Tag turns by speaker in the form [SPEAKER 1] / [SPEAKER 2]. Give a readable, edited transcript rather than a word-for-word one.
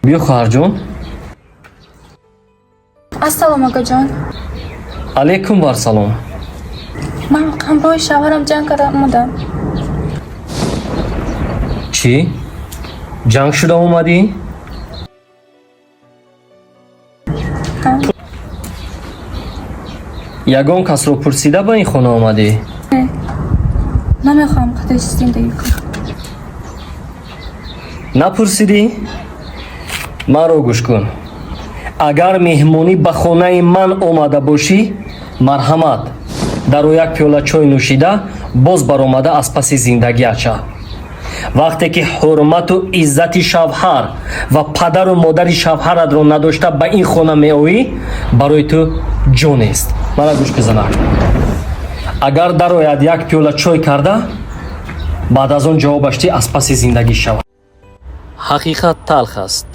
[SPEAKER 1] Биё, хоҳарҷон.
[SPEAKER 2] Ассалом, акаҷон.
[SPEAKER 1] Алайкум вассалом.
[SPEAKER 2] Ман ҳамроҳи шавҳарам ҷанг карда омадам.
[SPEAKER 1] Чӣ, ҷанг шуда омадӣ?
[SPEAKER 2] Ҳа.
[SPEAKER 1] Ягон касро пурсида ба ин хона омадӣ?
[SPEAKER 2] Намехоҳам қадри зиндагӣ кунам.
[SPEAKER 1] Напурсидӣ? Маро гӯш кун: агар меҳмонӣ ба хонаи ман омада бошӣ, марҳамат, даро як пиёла чой нӯшида, боз баромада аз паси зиндагиат шав. Вақте ки ҳурмату иззати шавҳар ва падару модари шавҳаратро надошта ба ин хона меоӣ, барои ту ҷо нест. Мара гӯш бизанак: агар дарояд, як пиёла чой карда, баъд аз он ҷавобаш ти, аз паси зиндагӣ шавад. Ҳақиқат талх аст.